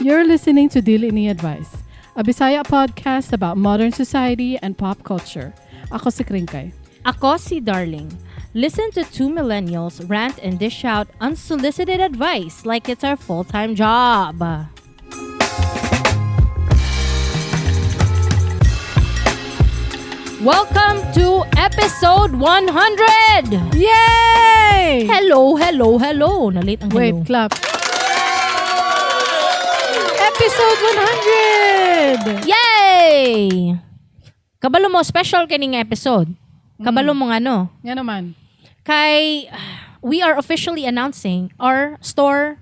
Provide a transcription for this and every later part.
You're listening to Dili Ni Advice, a Bisaya podcast about modern society and pop culture. Ako si Kringkay. Ako si Darling. Listen to two millennials rant and dish out unsolicited advice like it's our full-time job. Welcome to episode 100! Yay! Hello, hello, hello. Nalit ang Wait, hello. Clap. Episode 100! Yay! Kabalo mo, special kining episode. Kabalo mo nga no. Nga naman. Kay we are officially announcing our store.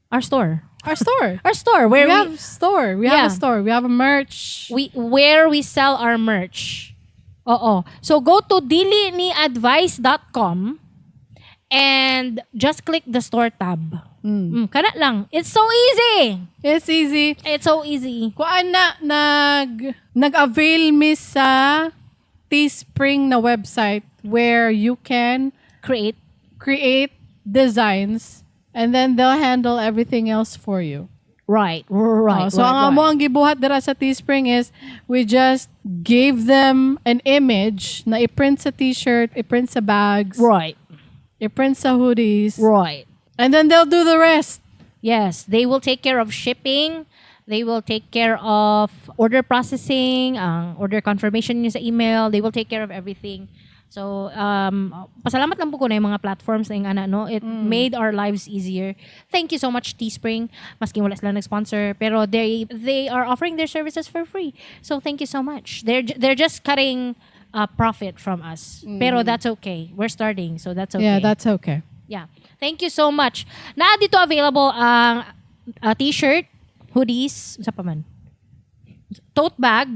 Our store. Our store. Our store where We have store. We have a store. We have a merch. We where we sell our merch. Oo. So go to diliniadvice.com and just click the store tab. Kana lang. It's so easy. It's easy. It's so easy. Kuan na nag-avail mi sa Teespring na website where you can Create. Create designs and then they'll handle everything else for you. Oh, so ang amo ang gibuhat dira sa Teespring is we just gave them an image na i-print sa t-shirt, i-print sa bags, i-print sa hoodies, and then they'll do the rest. Yes, they will take care of shipping. They will take care of order processing, ang order confirmation niyo sa email. They will take care of everything. So, pasalamat lang po ko na yung mga platforms na yung ana, no? It made our lives easier. Thank you so much, Teespring. Maski wala sila nag-sponsor. Pero they are offering their services for free. So, thank you so much. They're just cutting profit from us. Pero that's okay. We're starting, so that's okay. Yeah, that's okay. Yeah. Thank you so much. Naa dito available ang t-shirt, hoodies, unsa pa man? Tote bag.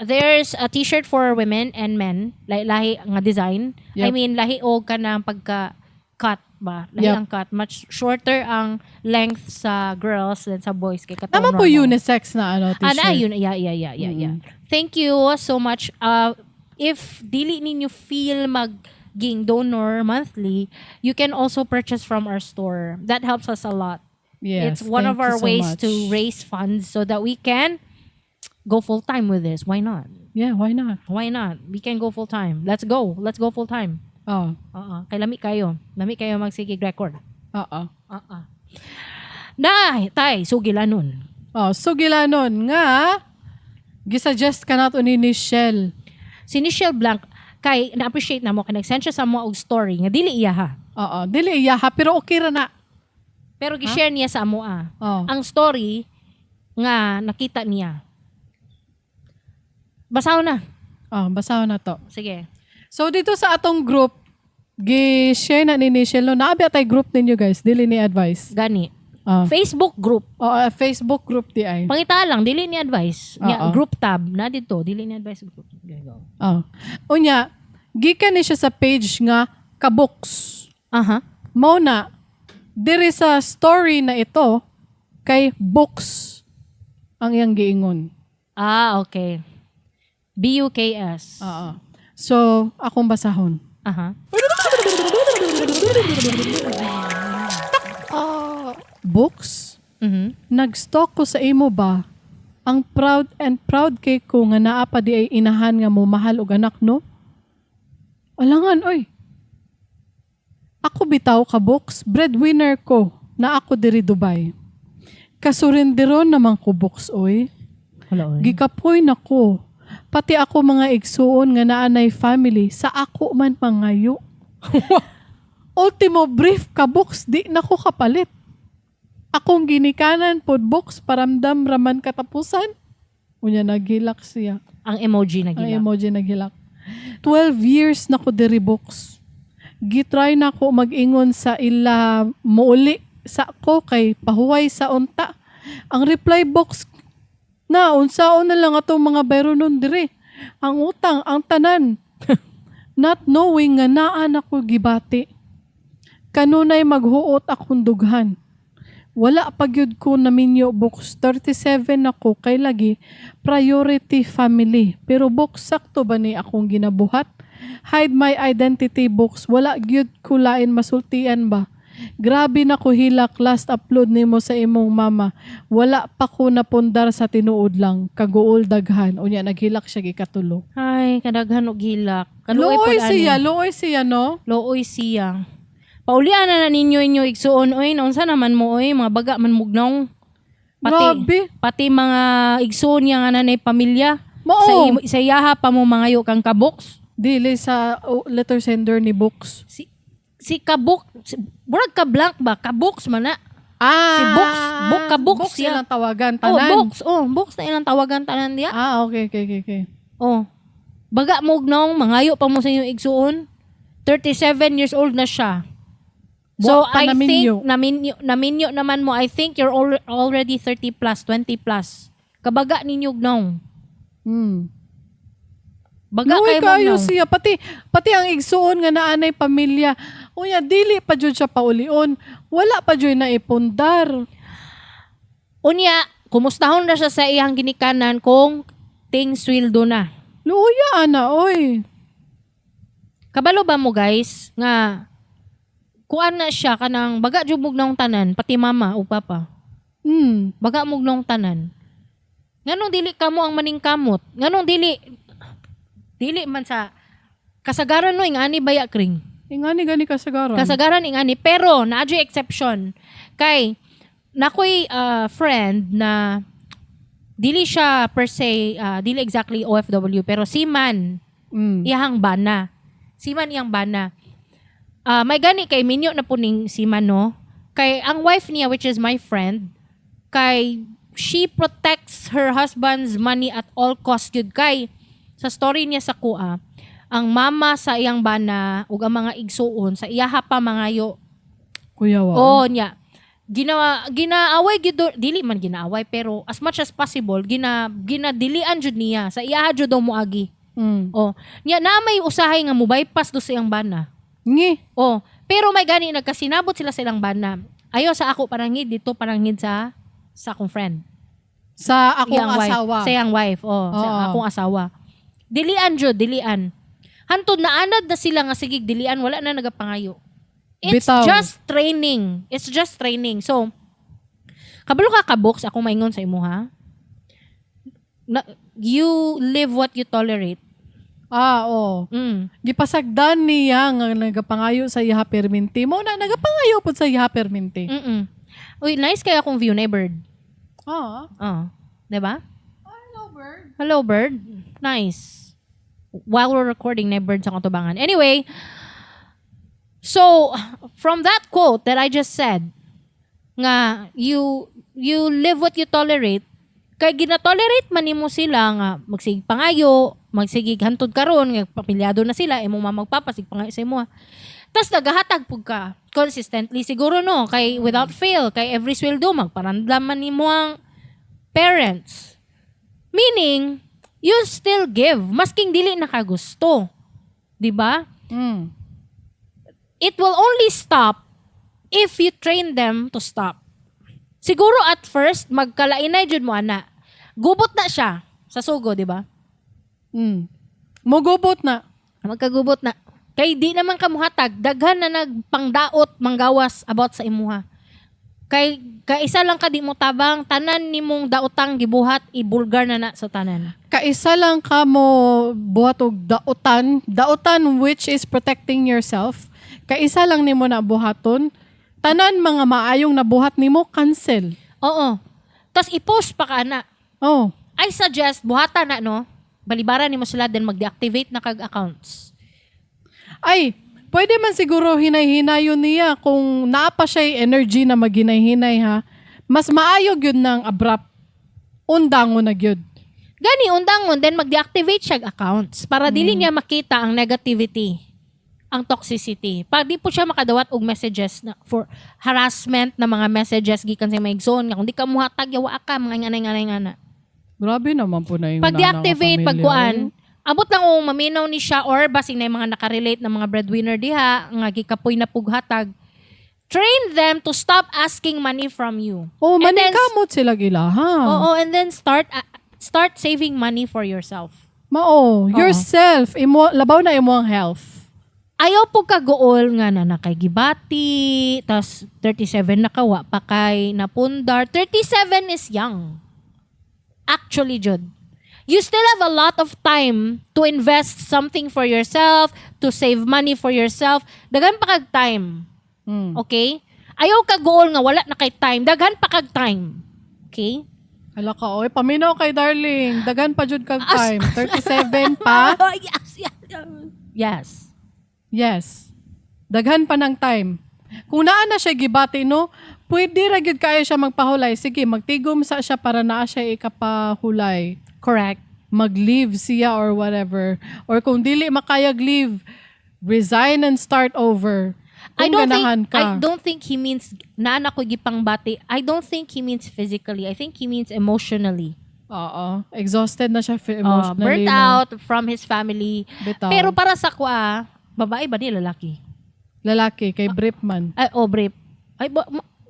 There's a t-shirt for women and men. Lahi, lahi nga design. I mean, lahi og kanang pagka cut ba? Lahi ang cut. Much shorter ang length sa girls than sa boys. Kay katong Tama po normal. Unisex na ano, Ah, t-shirt. na, yun. Yeah. Thank you so much. If dili ninyo feel maging donor monthly, you can also purchase from our store. That helps us a lot. Yes, It's one of thank you our so ways much. To raise funds so that we can go full time with this. Why not? Yeah, why not? Why not? We can go full time. Let's go. Let's go full time. Oh, Oo. Kay lami kayo. Lami kayo magsigig record. Oo. Oo. Na, tay, sugilanon. Oh, sugilanon nga gisuggest ka nato ni Nichelle. Si Nichelle Blanc, kay na-appreciate na mo, kay nag-send siya sa mo og story nga dili iya ha. Oo, dili iya ha, pero okay ra na. Pero gi-share niya sa amo ah. Oh. Ang story nga nakita niya. Basaw na. Oh, basahon na to. Sige. So dito sa atong group, gi-share na ni Nichelle no. Naa ba tay group ninyo guys, dili ni advice. Gani. Oh. Facebook group. Oh, Facebook group di ay. Pangita lang, dili ni advice. Nya, Oo. group tab na dito, dili ni advice group. Okay, go. Oh. Unya, gikan ni siya sa page nga Kaboks. Mao na diri sa story na ito kay books ang iyang giingon. Ah, okay. BUKS. Oo. So, akong basahon. Books? Nag-stalk ko sa imo ba? Ang proud and proud kay ko nga naa pa di ay inahan nga mo mahal og anak, no? Alangan, oy. Ako bitaw ka books, breadwinner ko na ako diri Dubai. Kasurinderon naman ko books, oy. Hala, oy. Gikapoy na ko. Pati ako mga igsuon nga naanay family sa ako man mangayo. Ultimo brief ka books, di na ko kapalit. Akong ginikanan pod books paramdam raman katapusan. Unya naghilak siya. Ang emoji Ang naghilak. emoji naghilak. 12 years na ko diri books. Gitry na ko mag-ingon sa ila muuli sa ko kay pahuway sa unta. Ang reply box na unsaon na lang atong mga bayronon diri. Ang utang, ang tanan. Not knowing nga naa na ko gibati. Kanunay maghuot akong dughan. Wala pa gyud ko naminyo books. 37 ako kay lagi priority family. Pero books, sakto ba ni akong ginabuhat? Hide my identity books. Wala gyud ko lain masultian ba? Grabe na ko hilak last upload nimo sa imong mama. Wala pa ko napundar sa tinuod lang. Kaguol daghan. Unya naghilak siya gikatulo. Ay, kadaghan og hilak. Kaluoy Luoy pod ani. siya, luoy siya, no? Luoy siya. Paulian na na ninyo inyo igsuon oy, naunsa naman mo oy, mga baga man mugnaw. Pati Grabe. Pati mga igsuon niya nga nanay pamilya. Mao. Sa iyaha pa mo mangayo kang kaboks. Dili sa, oh, letter sender ni Books. Si kabuk si, murag ka blank ba? Kaboks man na. Ah, Si Books, Book ka Books Books siya. ilang tawagan, Oh, tanan. box. Oh, box na ilang tawagan tanan diya. Ah, okay. Oh. Baga mo ugnaw, mangayo pa mo sa inyong igsuon. 37 years old na siya. So Buwa pa I think naminyo. naminyo naman mo. I think you're already 30 plus, 20 plus. Kabaga ninyo ugnaw. Baga Luoy kayo mo kayo ugnaw. siya. Pati ang igsuon nga naanay pamilya. Unya, dili pa jud siya paulion. Wala pa jud na ipundar. Unya, kumustahon na siya sa iyang ginikanan kung ting sweldo na. Luoya, ana, oy. Kabalo ba mo, guys, nga kuan na siya kanang baga jud mugnaw tanan, pati mama o papa. Baga mugnaw tanan. Nganong dili kamo ang maningkamot? Nganong dili man sa kasagaran no ingani baya, kring? Ingani gani kasagaran. Kasagaran ingani, pero naa juy exception. Kay nakoy friend na dili siya per se, dili exactly OFW, pero seaman iyahang bana. Seaman iyang bana. Ah, may gani kay minyo na po ning seaman, no. Kay ang wife niya, which is my friend, kay she protects her husband's money at all cost gyud, kay sa story niya sa kuha, ang mama sa iyang bana ug ang mga igsuon sa iyaha pa mangayo. Kuya wa. Oh, niya. Ginaaway gyud, dili man ginaaway, pero as much as possible ginadilian jud niya, sa iyaha jud daw moagi. Oh, niya na may usahay nga mo bypass do sa iyang bana. Ngi. Oh, pero may gani nagkasinabot sila sa ilang bana. Ayo sa ako parangid dito, parangid sa akong friend. Sa akong Iyang wife. asawa. Sa iyang wife, oh, sa Oo. akong asawa. Dilian jud, dilian. Hantod na anad na sila nga sige dilian, wala na nagapangayo. It's Bitaw. just training. It's just training. So, kabalo ka, kaboks, ako maingon sa imo ha. Na, you live what you tolerate. Ah, oo. Gipasagdan niya nga nagapangayo sa iyaha perminti. Mo na nagapangayo pud sa iyaha perminti. Uy, nice kaya akong view na bird. Ah. Oh, 'di ba? Hello, bird. Hello, bird. Nice. While we're recording, na bird sa katubangan. Anyway, so from that quote that I just said, nga you live what you tolerate, kay gina-tolerate man nimo sila nga magsigig pangayo, magsigig hantod karon nga pamilyado na sila, imong mama magpapa sig pangayo sa imo. Tas nagahatag pug ka consistently siguro, no, kay without fail, kay every sweldo magparandam man nimo ang parents. Meaning, you still give masking dili nakagusto. 'Di ba? Mm. It will only stop if you train them to stop. Siguro at first magkalainay jud mo ana. Gubot na siya sa sugo, 'di ba? Mugubot na. Magkagubot na. Kay di naman ka muhatag, daghan na nagpangdaot manggawas about sa imuha. Kay kaisa lang ka di mo tabang, tanan nimong daotang gibuhat ibulgar na na sa tanan. Kaisa lang ka mo buhat og daotan, daotan which is protecting yourself. Kaisa lang nimo na buhaton. Tanan mga maayong nabuhat nimo, cancel. Oo. Tapos i-post pa ka na. Oh. I suggest buhata na, no. Balibaran nimo sila, then mag-deactivate na kag accounts. Ay, pwede man siguro hinay-hinayon niya kung naa pa siya energy na maghinay-hinay ha. Mas maayo gyud ng abrupt. Undangon na gyud. Gani undangon, then mag-deactivate siya og accounts para dili niya makita ang negativity, ang toxicity. Pag di po siya makadawat og messages na for harassment na mga messages gikan sa mga igsoon nga kung di ka muhatag, yawa ka, mga nganay nganay ngana. Grabe naman po na yung Pag nana nga deactivate, pag pamilya, kuan, eh. Abot lang kung maminaw ni siya or basing na yung mga nakarelate na mga breadwinner diha nga gikapoy na pughatag. Train them to stop asking money from you. Oh, And then maningkamot sila gilaha. Oo, and then start saving money for yourself. Mao, yourself, imo labaw na imo ang health. Ayaw po kaguol nga na nakay gibati, tas 37 na ka, wa pa kay napundar. 37 is young. Actually, jud. You still have a lot of time to invest something for yourself, to save money for yourself. Daghan pa kag time. Okay? Ayaw kaguol nga wala na kay time. Daghan pa kag time. Okay? Hala ka, oy, paminaw kay darling. Daghan pa jud kag time. 37 pa. Yes. Yes. Daghan pa ng time. Kung naa na siya gibati, no, pwede ra gyud kaayo siya magpahulay. Sige, magtigom sa siya para naa siya ikapahulay. Correct. Mag-leave siya or whatever. Or kung dili makayag leave, resign and start over. I Kung don't think ganahan ka. I don't think he means naa na ko gipangbati. I don't think he means physically. I think he means emotionally. Oo. Exhausted na siya emotionally, Burnt no? out from his family. Bitaw. Pero para sa kwa, babae ba ni lalaki? Lalaki, kay brief man. Ay, oh, brief. Ay, ba,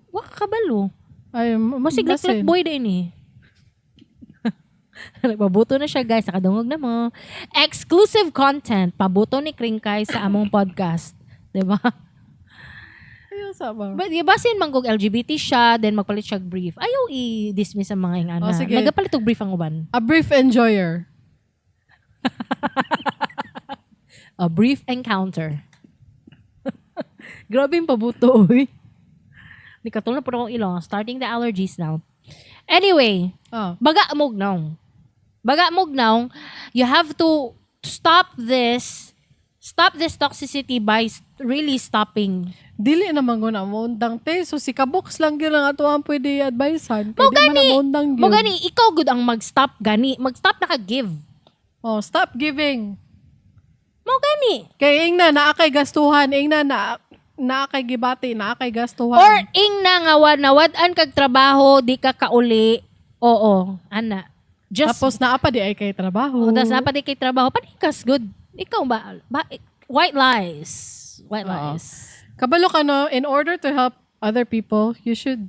wa ka kabalo. Ay, Masig basin. like boy din eh. Nagpabuto na siya, guys. Nakadungog na mo. Exclusive content. Pabuto ni Kringkay sa among podcast. Diba? Ayaw sa ba? But di basin man kog LGBT siya, then magpalit siya og brief. Ayaw i-dismiss ang mga ingana. Oh, sige. Nagapalit og brief ang uban. A brief enjoyer. A brief encounter. Grabe yung pabuto, oy. Di katulad po akong ilong. Starting the allergies now. Anyway, Oh. baga mugnaw. Baga mugnaw, you have to stop this toxicity by really stopping. Dili naman ko na moundang te. So si Kabox lang gyud ang ato ang pwede advisean. Mo Kay di man gani, na moundang mo gyud. gani, ikaw gud ang mag-stop gani. Mag-stop na ka give. Oh, stop giving. Mo gani. Kay ingna naa kay gastuhan, ingna na naa kay gibati, naa kay gastuhan. Or ing na nga wa nawad-an kag trabaho, di ka kauli. Oo, ana. Just tapos naa pa di ay kay trabaho. Oh, tas naa pa di kay trabaho, panikas good. Ikaw ba white lies. White Oo. lies. Kabalo ka, no, in order to help other people, you should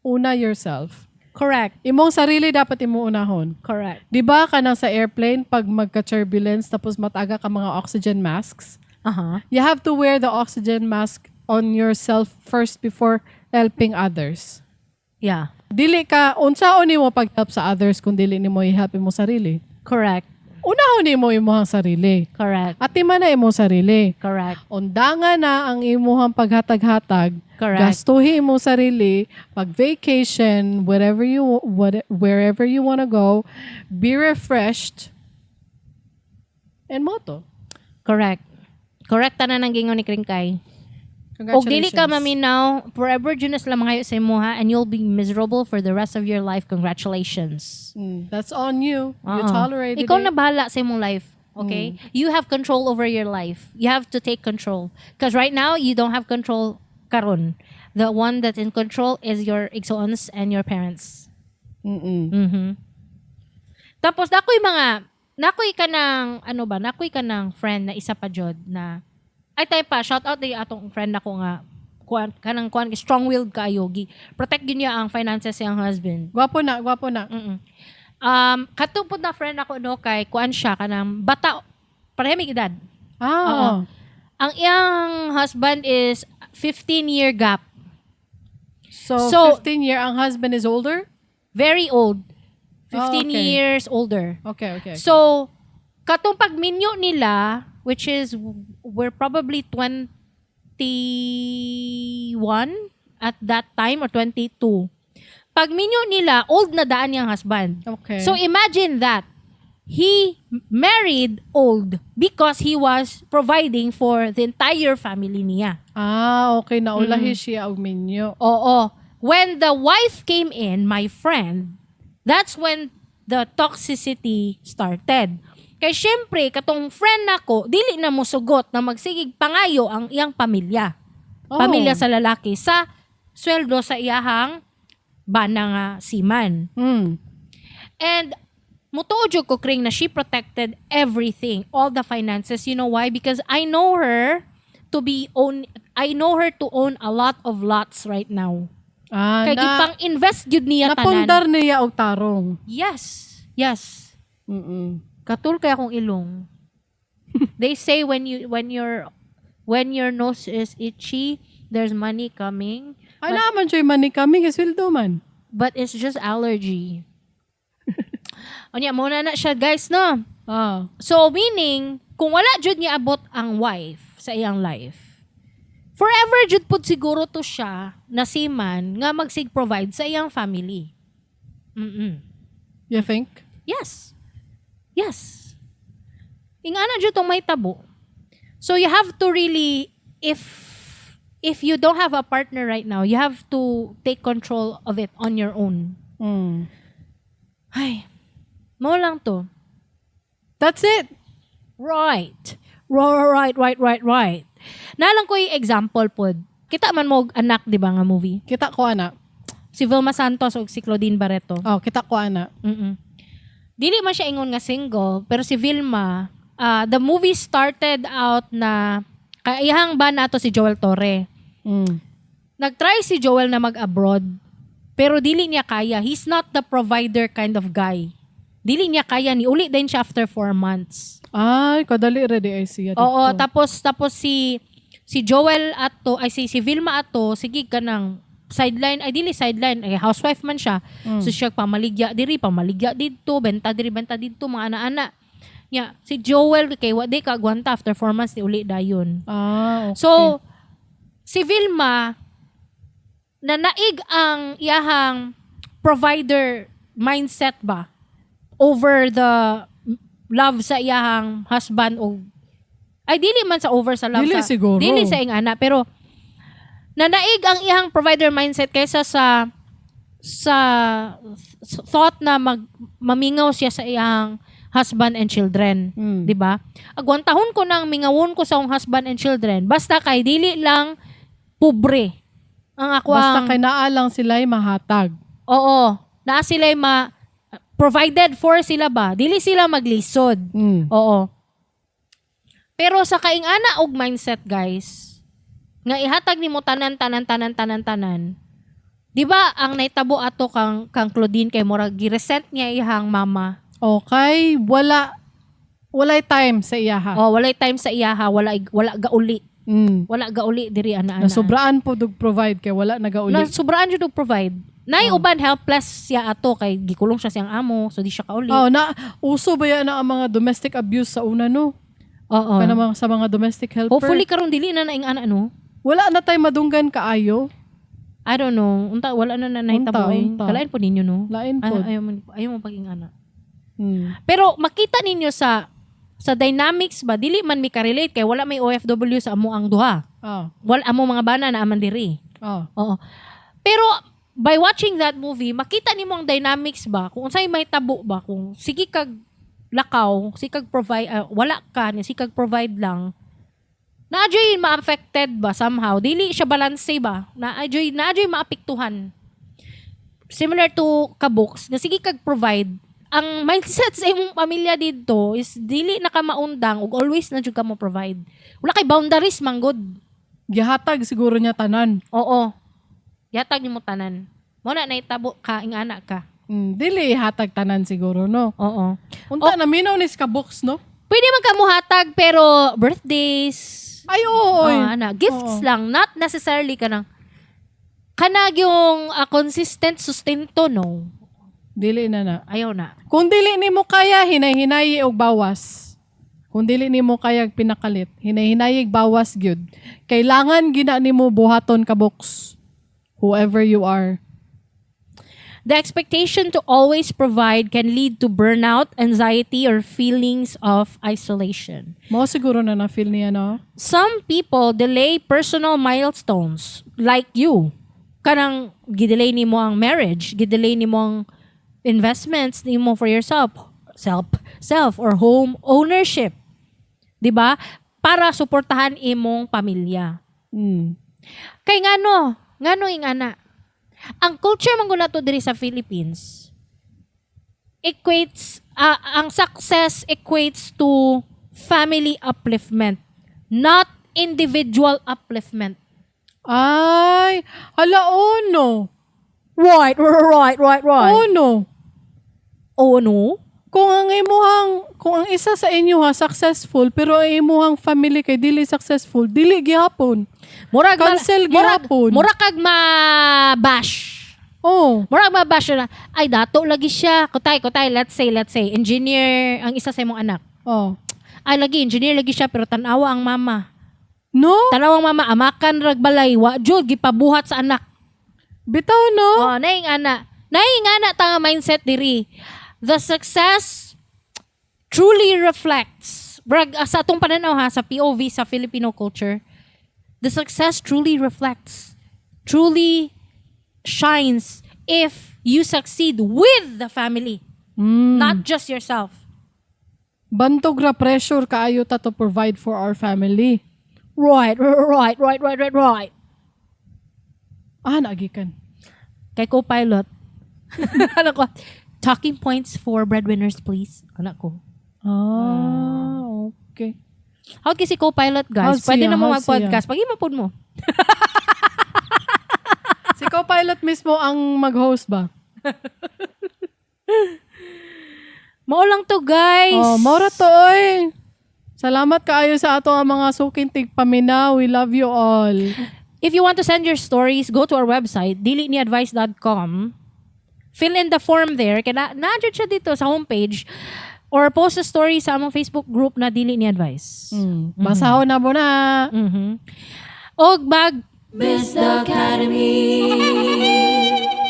una yourself. Correct. Imong sarili dapat imo unahon. Correct. Di ba kanang sa airplane pag magka-turbulence tapos mataga ka mga oxygen masks? You have to wear the oxygen mask on yourself first before helping others. Dili ka unsaon nimo pag-help sa others kung dili nimo i-help imong sarili? Correct. Unahon nimo imong sarili. Correct. Atiman na imong sarili. Correct. Undangan na ang imuhang paghatag-hatag. Correct. Gastuhi imong sarili, pag vacation, whatever you what wherever you wanna go, be refreshed. And moto. Correct. Correct tanan ang gingon ni Kringkay. Og dili ka maminaw, forever jud na sila mangayo sa imuha and you'll be miserable for the rest of your life. Congratulations. That's on you. You Oo. tolerated Ikaw it. Na bahala sa imong life. Okay? You have control over your life. You have to take control. Because right now, you don't have control karon. The one that's in control is your igsoons and your parents. Tapos nakoy mga nakoy ka ng ano ba, nakoy ka ng friend na isa pa jud na ay tayo pa shout out day atong friend nako nga kuan kanang kuan strong-willed kaayo, gi protect gyud niya ang finances sa iyang husband. Gwapo na, gwapo na. Katong pud na friend ako, no, kay kuan siya kanang bata pareha mig edad. Oo. Ang iyang husband is 15-year gap. So, 15 year ang husband is older? Very old. 15 years older. So, katong pagminyo nila, which is, we're probably 21 at that time or 22. Pagminyo nila, old na daan yung husband. So, imagine that. He married old because he was providing for the entire family niya. Ah, okay. Naulahi siya og minyo. Oo. When the wife came in, my friend, that's when the toxicity started. Kay syempre, katong friend nako, dili na mo sugot na magsigig pangayo ang iyang pamilya. Pamilya sa lalaki sa sweldo sa iyahang bana nga seaman. And mutuo jud ko, Kring, na she protected everything, all the finances. You know why? Because I know her to own a lot of lots right now. Ah, Kay na, gipang invest gyud niya tanan. napundar niya og tarong. Yes. Katul kay akong ilong. They say when you're When your nose is itchy, there's money coming. Ay, naa man siya money coming kay sweldo man. But it's just allergy. Unya, mao na na siya, guys, no? Ah. So, meaning, kung wala jud niya abot ang wife sa iyang life, forever jud pud siguro to siya na seaman nga magsig provide sa iyang family. You think? Yes. Ingana jud tong may tabo. So you have to really, if you don't have a partner right now, you have to take control of it on your own. Ay, mao lang to. That's it. Right. Naa lang ko'y example pod. Kita man mo og Anak, di ba, nga movie? Kita ko ana. Si Vilma Santos o si Claudine Barreto. Oh, kita ko ana. Dili man siya ingon nga single, pero si Vilma, the movie started out na kaiyahang ba nato si Joel Torre. Nagtry si Joel na mag-abroad, pero dili niya kaya. He's not the provider kind of guy. Dili niya kaya, ni uli din siya after 4 months. Ay, kadali ready ay siya dito. Oo, tapos si Joel ato ay si Vilma ato, sige ka nang sideline, ay dili sideline, ay housewife man siya. So siya pamaligya diri, pamaligya didto, benta diri, benta didto, mga ana-ana. Nya, si Joel kay wa di ka agwanta, after 4 months ni uli dayon. Ah, okay. So si Vilma, nanaig ang iyahang provider mindset ba over the love sa iyahang husband o ay dili man sa over sa love Dili sa siguro. Dili sa ing ana, pero nanaig ang iyang provider mindset kaysa sa thought na mag mamingaw siya sa iyang husband and children. 'Di ba? Agwantahon ko nang mingawon ko sa akong husband and children. Basta kay dili lang pobre. Ang ako Basta ang kay naa lang sila'y mahatag. Oo, naa sila ma provided for sila ba? Dili sila maglisod. Oo. Pero sa kaing-ana og mindset, guys, nga ihatag nimo tanan, tanan, tanan, tanan, tanan. 'Di ba ang nahitabo ato kang Claudine kay murag giresent niya iyang mama? Okay, walay time sa iyaha. Oh, walay time sa iyaha, wala gauli. Wala gauli diri ana-ana. Nasobraan pod og provide kay wala nagauli. Na sobraan jud og provide. Nay Oh. uban helpless siya ato kay gikulong siya siyang amo, so di siya kauli. Oh, na uso ba yan na ang mga domestic abuse sa una, no? Oo. Kana mga sa mga domestic helper. Hopefully karon dili na naing ana, no. Wala na tay madunggan kaayo. I don't know. Unta wala na na nahitabo Unta, eh. unta. Kalain po ninyo, no. Lain Ay, po. ayaw mo paging ana. Pero makita ninyo sa dynamics ba, dili man mi ka-relate kay wala may OFW sa amo ang duha. Wala amo mga bana na aman diri. Oo. Pero by watching that movie, makita nimo ang dynamics ba kung unsay may tabo ba kung sige kag lakaw, sige kag provide, wala ka ni sige kag provide lang. Naa juy ma-affected ba somehow? Dili siya balanse ba? Naa juy maapektuhan. Similar to kabuks, na sige kag provide, ang mindset sa imong pamilya didto is dili na ka maundang ug always na jud ka mo provide. Wala kay boundaries manggod. Gihatag siguro niya tanan. Oo. Yatag nimo tanan. Mao na nahitabo ka ing anak ka. Dili ihatag tanan siguro, no? Oo. Unta na minaw ni sa books, no? Pwede man ka muhatag pero birthdays, Ay, oo. oh, Oy. ana, gifts Oo. lang, not necessarily kanang kanag yung consistent sustento, no. Dili na na. Ayaw na. Kung dili nimo kaya, hinay-hinayi og bawas. Kung dili nimo kaya pinakalit, hinay-hinayi og bawas gyud. Kailangan gina nimo buhaton ka box. Whoever you are. The expectation to always provide can lead to burnout, anxiety, or feelings of isolation. Mao siguro na na-feel niya, no? Some people delay personal milestones like you. Kanang gidelay nimo ang marriage, gidelay nimo ang investments nimo for yourself, self or home ownership. 'Di ba? Para suportahan imong pamilya. Kay ngano ingana? Ang culture man gud nato diri sa Philippines equates, ang success equates to family upliftment, not individual upliftment. Ay, hala, oh no. Right. Oh no. Oh no. Kung ang isa sa inyo ha successful pero ang imuhang family kay dili successful, dili gihapon. Murag Cancel murag, gihapon. murag kag ma-bash. Oh. Murag ma-bash na, ay, dato lagi siya. Kutay, kutay, let's say, engineer ang isa sa imong anak. Oh. Ay, lagi, engineer lagi siya, pero tanawa ang mama. No? Tanawa ang mama, amakan rag balay, wa jud gipabuhat sa anak. Bitaw, no? Oh, naing ana. Naing ana ta nga mindset diri. The success truly reflects brag sa atong pananaw ha, sa POV sa Filipino culture. The success truly reflects, truly shines if you succeed with the family, not just yourself. Bantog ra, pressure kaayo ta to provide for our family. Right. Ah, naagikan. Kay co-pilot. Ano ko? "Talking points for breadwinners, please." Ano ko? Ah, okay. How kasi co-pilot, guys? How Pwede siya, na mo how mag-podcast. Pag pud mo. Si co-pilot mismo ang mag-host ba? Mao lang to, guys. Oh, mao ra to oy. Salamat kaayo sa ato ang mga suking tigpaminaw. We love you all. If you want to send your stories, go to our website, diliniadvice.com. Fill in the form there. Kaya na siya dito sa homepage. Or post a story sa among Facebook group na Dili Ni Advice. Basahon na mo na. Og mag Business Academy.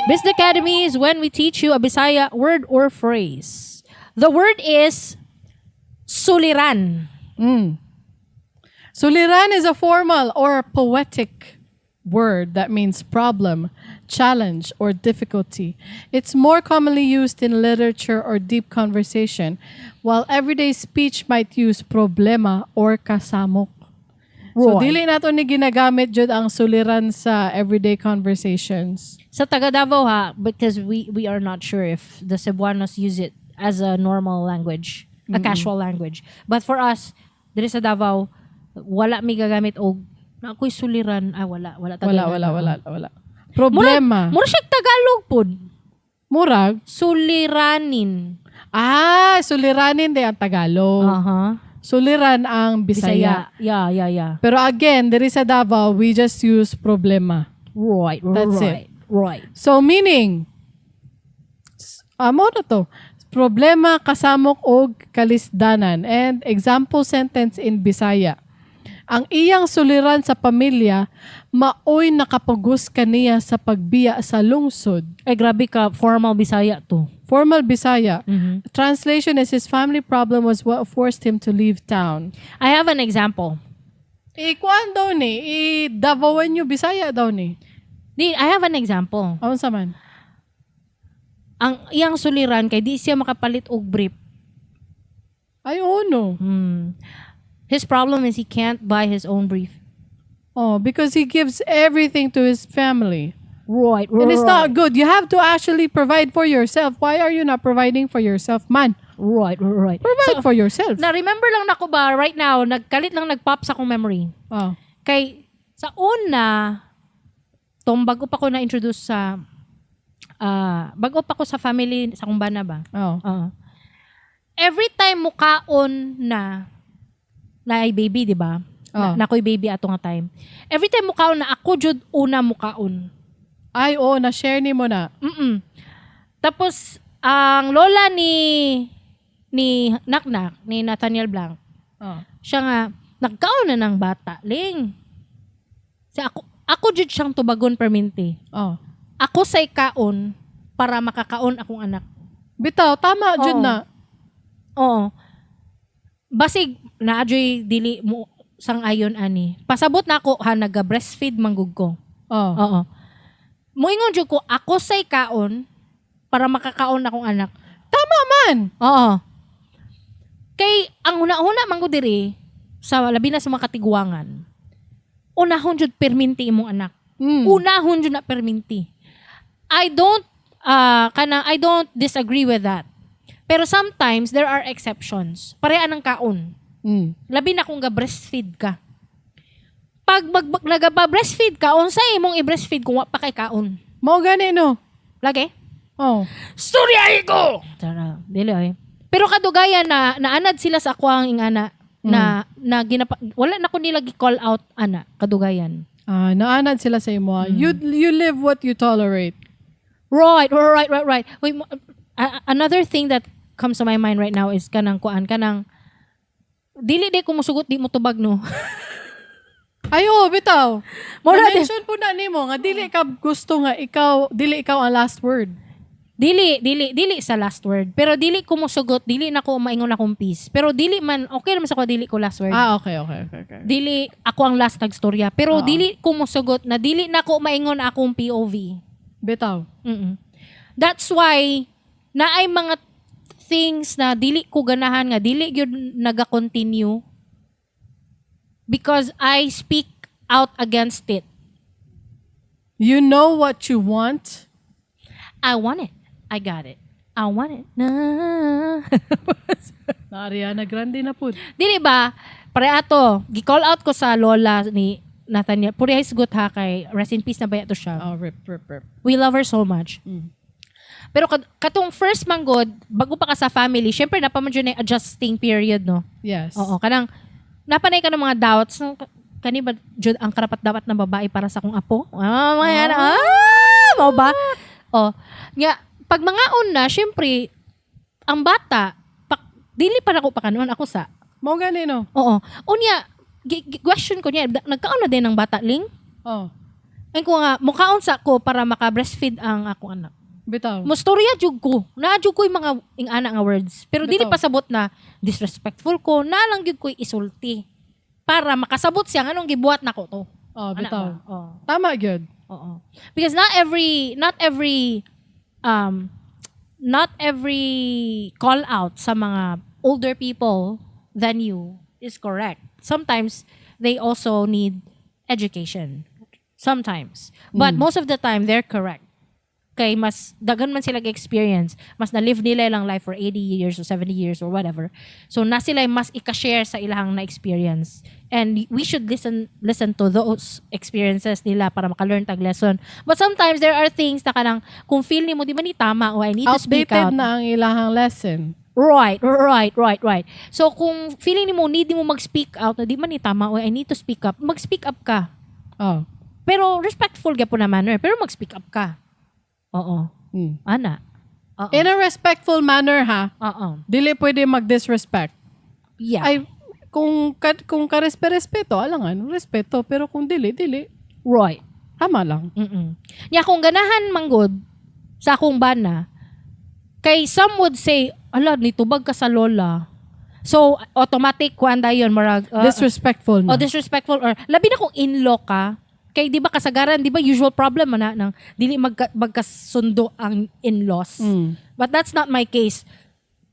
Business Academy is when we teach you a Bisaya word or phrase. The word is suliran. Suliran is a formal or poetic word that means problem, challenge, or difficulty. It's more commonly used in literature or deep conversation, while everyday speech might use problema or kasamok. So dili nato ni ginagamit jud ang suliran sa everyday conversations. Sa taga Davao ha, because we are not sure if the Cebuanos use it as a normal language, a casual language. But for us, diri sa Davao, wala mi gagamit og na ako'y suliran. Ah, wala. Wala Wala, taga wala, wala, wala. Problema. Mura siya Tagalog pod. Murag. Suliranin. Ah, suliranin di ang Tagalog. Suliran ang Bisaya. Bisaya. Yeah. Pero again, diri sa Davao, we just use problema. That's it. So meaning, amo na to. Problema, kasamok og kalisdanan. And example sentence in Bisaya. Ang iyang suliran sa pamilya, maoy nakapugos kaniya sa pagbiya sa lungsod. Ay, grabe ka, formal Bisaya to. Formal Bisaya. Translation is his family problem was what forced him to leave town. I have an example. Ikuan daw ni, i-Davaoenyo Bisaya daw ni. Di, I have an example. Aon sa man? Ang iyang suliran kay di siya makapalit og brief. Ay, oo no. His problem is he can't buy his own brief. Oh, because he gives everything to his family. And it's not good. You have to actually provide for yourself. Why are you not providing for yourself, man? Right. Provide for yourself. Na remember lang nako ba right now, nagkalit lang nag-pop sa akong memory. Oh. Kay sa una tong bago pa ko na-introduce sa bago pa ko sa family sa akong bana ba. Oh. Oo. Every time mukaon na na ay baby, di ba? Oh. Na, nakoy baby ato nga time. Every time mukaon na, ako jud una mukaon. Ay, oo, na-share ni mo na. Tapos ang lola ni Naknak, ni Nathaniel Blanc, Oh. siya nga nagkaon na ng bata, ling. Sa ako jud siyang tubagon perminti. Oh. Ako say kaon para makakaon akong anak. Bitaw, tama jud Oo. na. Oo. Basig na adyoy dili mo sang ayon ani. Pasabot na ako ha, naga breastfeed manggug ko. Oh. Oo. Moingon jud ko, ako say kaon para makakaon akong anak. Tama man. Oo. Kay ang una-una man ko diri sa labi na sa mga katiguangan. Unahon jud perminti imong anak. Unahon jud na perminti. I don't disagree with that. Pero sometimes there are exceptions. Pareha ng kaon. Labi na kung ga-breastfeed ka. Pag nagaba-breastfeed ka, unsay imong i-breastfeed kung wa pa kay kaon? Mao gani no. Lagi? Oh. Storya ko! Tara, dili ay. Pero kadugayan na naanad sila sa ako ang ingana na na ginapa, wala na ko nila gi-call out ana kadugayan. Ah, naanad sila sa imo. You live what you tolerate. Right. Wait, another thing that comes to my mind right now is kanang kuan, kanang dili di ko musugot, di mo tubag, no. Ay, oh, bitaw. Mura di- Na-mention po na nimo nga dili ka gusto nga ikaw dili ikaw ang last word. Dili, dili, dili sa last word. Pero dili ko musugot, dili na ko maingon akong peace. Pero dili man, okay naman sa ko dili ko last word. Ah, okay. Dili ako ang last nagstorya. Pero dili ko musugot na dili na ko maingon akong POV. Bitaw. That's why naay mga things na dili ko ganahan nga dili gyud naga-continue because I speak out against it. You know what you want. I want it. I got it. I want it. Na. Na Ariana Grande na pud. Dili ba? Pare ato, gi-call out ko sa lola ni Nathaniel. Puri hisgot ha, kay rest in peace na baya to siya. Oh, rip, rip, rip. We love her so much. Pero katong first manggod, bago pa ka sa family, syempre napa man jud na yung adjusting period, no? Yes. Oo, kanang napanay ka ng mga doubts no, kani ba jud ang karapat dapat na babae para sa akong apo? Ah, mga yan. Ah, mao ba? Oh, nga pag mga na, syempre ang bata pak, dili pa nako pakanon ako sa. Mao gani, no? Oo. Unya, question ko niya, nagkaon na din ang bata, Ling? Oh, Ay ko nga mukaon sa ko para maka-breastfeed ang akong anak. Bitaw. Mustorya jud ko. Naa jud ko yung mga ing-ana nga words. Pero dili pasabot na disrespectful ko, na lang gyud ko isulti para makasabot siya nganong gibuhat nako to. Oh, Ana bitaw. ba? Oo. Tama gyud. Oo. Because not every call out sa mga older people than you is correct. Sometimes they also need education. Sometimes. But most of the time they're correct. Kay mas daghan man sila experience, mas na-live nila ilang life for 80 years or 70 years or whatever. So na sila mas ika-share sa ilang na experience. And we should listen to those experiences nila para maka-learn tag lesson. But sometimes there are things na kanang kung feel nimo di man ni tama o I need to speak Outdated out. Na ang ilahang lesson. Right. So kung feeling nimo need mo mag-speak out na di man ni tama o I need to speak up, mag-speak up ka. Oh. Pero respectful gyapon na manner, pero mag-speak up ka. Oo. Ana. Oo. In a respectful manner ha. Oo. Dili pwede mag-disrespect. Yeah. Ay kung karespe-respeto, alangan, respeto, pero kung dili, dili. Tama lang. Nya kung ganahan manggod sa akong bana, kay some would say, "Ala, nitubag ka sa lola." So automatic kuan dayon marag Disrespectful na. O disrespectful or labi na kung in-law ka, kay di ba kasagaran, di ba usual problem man na nang dili magkasundo ang in-laws. But that's not my case.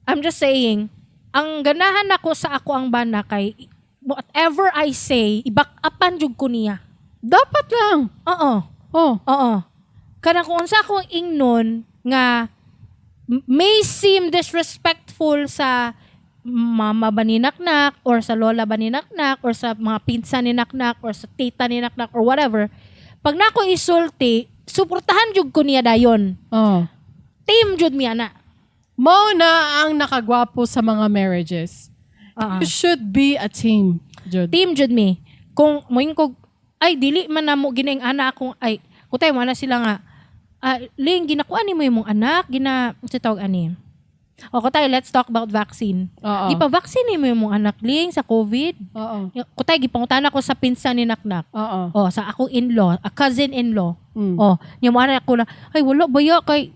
I'm just saying, ang ganahan ako sa ako ang bana kay whatever I say, i-back upan jud ko niya. Dapat lang. Oo. Oh. Oo. Kanang kung unsa akong ingnon nga may seem disrespectful sa mama ba ni Naknak or sa lola ba ni Naknak or sa mga pinsan ni Naknak or sa tita ni Naknak or whatever, pag nako isulti, suportahan jud ko niya dayon. Oh. Team jud miya na. Mao na ang nakagwapo sa mga marriages. Oo. You should be a team, jud. Team jud mi. Kung moingon ko, "Ay, dili man namo ginaing ana akong," ay kutay mo na sila nga, "Ah, Ling, ginakuan nimo imong anak, gina sa tawag ani." O kutay, let's talk about vaccine. Oo. "Di pa vaccine nimo imong anak, Ling, sa COVID?" Oo. Kutay gipangutana ko sa pinsan ni Naknak. Oo. O sa akong in-law, a cousin-in-law. O, nya mo ana ako na, "Ay, wala baya kay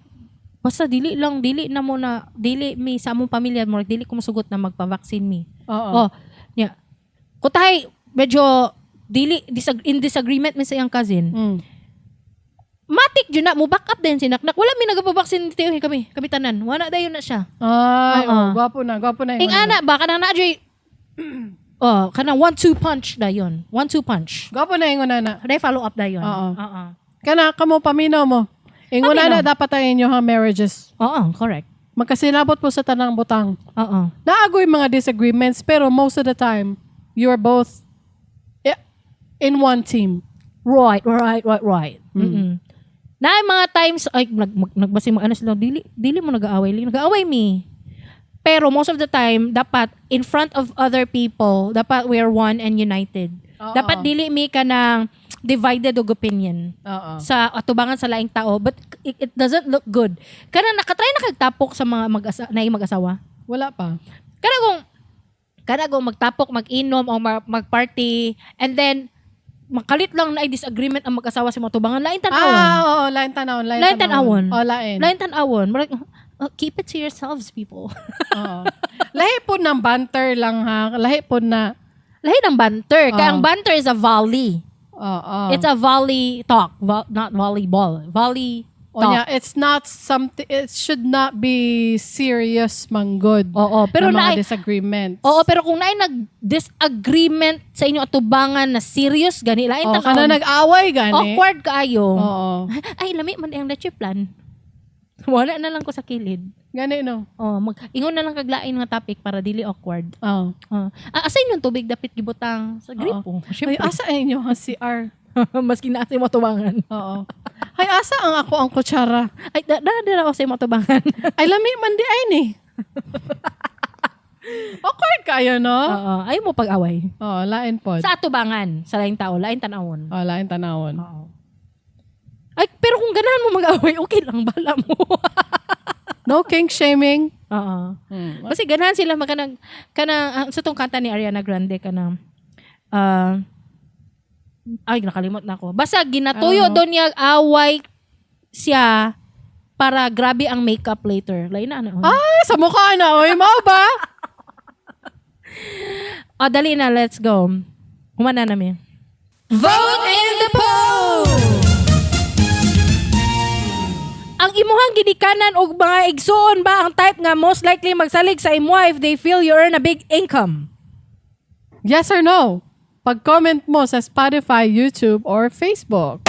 basta dili lang, dili na mo na dili mi sa among pamilya mo dili ko musugot na magpa-vaccine mi." Oo. Oh, nya. Kutay medyo dili in disagreement mi sa iyang cousin. Matik jud na mo back up din si Naknak. "Wala mi nagpa-vaccine tiyo kami, kami tanan. Wala dayon na siya." Ay, Oo. oh, gwapo na, gwapo na. Ing ana ba kanang na jud, oh, kanang 1-2 punch dayon. 1-2 punch. Gwapo na ingon ana. Dai follow up dayon. Oo. Oo. Kana kamo paminaw mo. Ingon Paminaw. ana dapat ang inyong marriages. Oo, correct. Magkasinabot po sa tanang butang. Oo. Naagoy mga disagreements pero most of the time you're both, yeah, in one team. Right. Na mga times ay nag, nagbasin mga ano sila, "Dili dili mo nag-aaway, Ling." Nag-aaway mi. Pero most of the time, dapat in front of other people, dapat we are one and united. Dapat dili mi kanang divided og opinion sa atubangan sa laing tao, but it doesn't look good. Kana nakatry na kagtapok sa mga naay mag-asawa? Wala pa. Kana kung magtapok, mag-inom o mag-party and then makalit lang na disagreement ang mag-asawa sa mga tubangan, lain tan-awon. Ah, oo, lain tanawon, lain, Lain tan-awon. Oh, lain. Lain tan-awon. Murag, keep it to yourselves, people. Oo. Lahi po ng banter lang ha. Lahi po na. Lahi ng banter. Kaya Oo. Ang banter is a volley. Oo. It's a volley talk, not volleyball. Volley O talk. niya, it's not something, it should not be serious manggod. Oo, pero na mga disagreements. Oo, pero kung naay nag-disagreement sa inyong atubangan na serious gani, lain Oh, tan-awon. kana nag-away gani. Awkward kaayo. Oo. Ay, lami man ang leche flan. Wala na lang ko sa kilid. Gani no. Oh, mag ingon na lang kaglain nga topic para dili awkward. Oo. Oh. Ah, asa inyong tubig dapit gibutang sa gripo? Ay, Syempre. asa inyo ang CR? Maski na sa imong atubangan. Oo. Ay, asa ang ako ang kutsara? Ay, da, da, da ako sa imong atubangan. Ay, lami man di ay ni. Awkward kayo, no? Oo, ay mo pag-away. Oo, lain pod. Sa atubangan, sa laing tao, lain tan-awon. Oo, lain tanawon. Oo. Ay, pero kung ganahan mo mag-away, okay lang, bala mo. No kink shaming. Oo. Kasi ganahan sila makanang kanang sa tong kanta ni Ariana Grande, kanang ay, nakalimot na ako. Basta ginatuyo Ano? doon niya away siya para grabe ang makeup later. Lain na ano. Ah, sa mukha na. Oy, mao ba? Ah, dali na, let's go. Humana na mi. Vote in the poll! Ang imuhang ginikanan og mga igsuon ba ang type nga most likely magsalig sa imuha if they feel you earn a big income? Yes or no? Pag-comment mo sa Spotify, YouTube, or Facebook.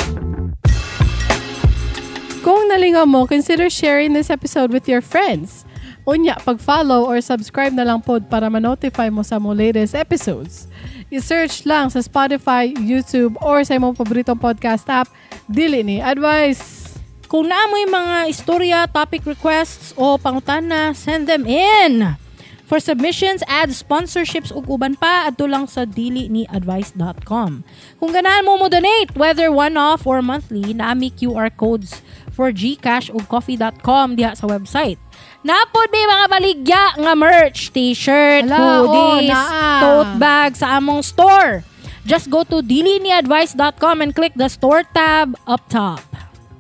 Kung nalingaw mo, consider sharing this episode with your friends. Unya, pag-follow or subscribe na lang pod para ma-notify mo sa mo latest episodes. I-search lang sa Spotify, YouTube, or sa imong paboritong podcast app, Dili Ni Advice. Kung naa mo'y mga istorya, topic requests o pangutana, send them in. For submissions, ads, sponsorships ug uban pa, adto lang sa diliniadvice.com. Kung ganahan mo mo donate, whether one-off or monthly, naa mi QR codes for GCash ug coffee.com diha sa website. Naa pod may mga baligya nga merch, t-shirt, Hala, oh, hoodies, naa. tote bag sa among store. Just go to diliniadvice.com and click the store tab up top.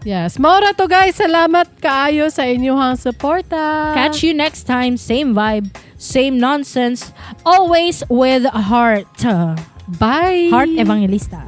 Yes. Mao ra to, guys. Salamat kaayo sa inyong suporta. Catch you next time. Same vibe, same nonsense, always with a heart. Bye. Heart Evangelista.